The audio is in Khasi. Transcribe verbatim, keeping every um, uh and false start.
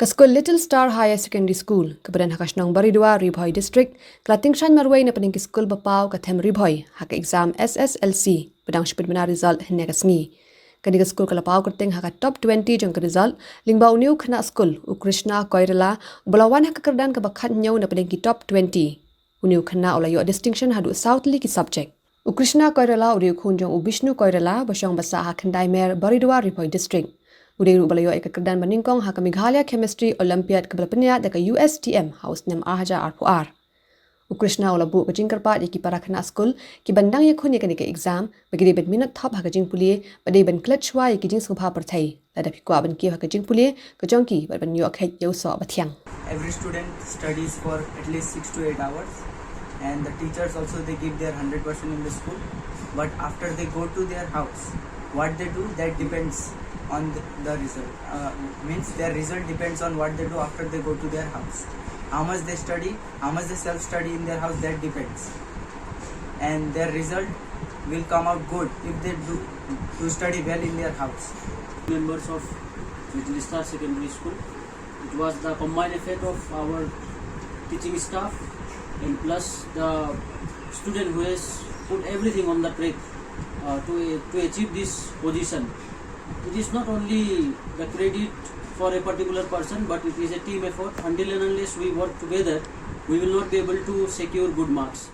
Ka skul Little Star Higher Secondary School, kaba don ha ka shnong Baridua, Ri Bhoi District, ka la tyngshaiñ marwei na pdeng ki skul ba paw ka them Ri Bhoi ha ka exam S S L C, ba dang shu pynbna result hynne ka sngi. Kane ka skul ka la paw kyrteng ha ka top twenty jong ka result, lyngba une u khynnah skul, u Krishna Koirala, uba la wan ha ka kyrdan kaba khathynñiew na pdeng ki top twenty. Une u khynnah u la ïoh distinction haduh saw tylli ki subject. U Krishna Koirala u dei u khun jong u Bishnu Koirala, ba shong ba sah ha Khyndai Mer, Baridua, Ri Bhoi District. U dei ruh uba la ïoh ïa ka kyrdan ba nyngkong ha ka Meghalaya Chemistry Olympiad kaba la pynïaid da ka U S T M ha u snem ar hajar arphew ar. U Krishna u la buh ka jingkyrpad ïa ki para khynnah skul, kiban dang ïakhun ïa kane ka exam, ba ki dei ban minot thop ha ka jingpule, ba dei ban klet shuwa ïa ki jingsngewbha pyrthei. Lada phi kwah ban kiew ha ka jingpule ka jong ki bad ban ïoh kheit ïa u soh ba thiang. Every student studies for at least six to eight hours, and the teachers also, they give their hundred percent in the school. But after they go to their house, what they do, that depends on the, the result. Uh, means their result depends on what they do after they go to their house. How much they study, how much they self study in their house, that depends. And their result will come out good if they do, do study well in their house. Members of Little Star Secondary School. It was the combined effect of our teaching staff and plus the student who has put everything on the track, uh, to, to achieve this position. It is not only the credit for a particular person, but it is a team effort. Until and unless we work together, we will not be able to secure good marks.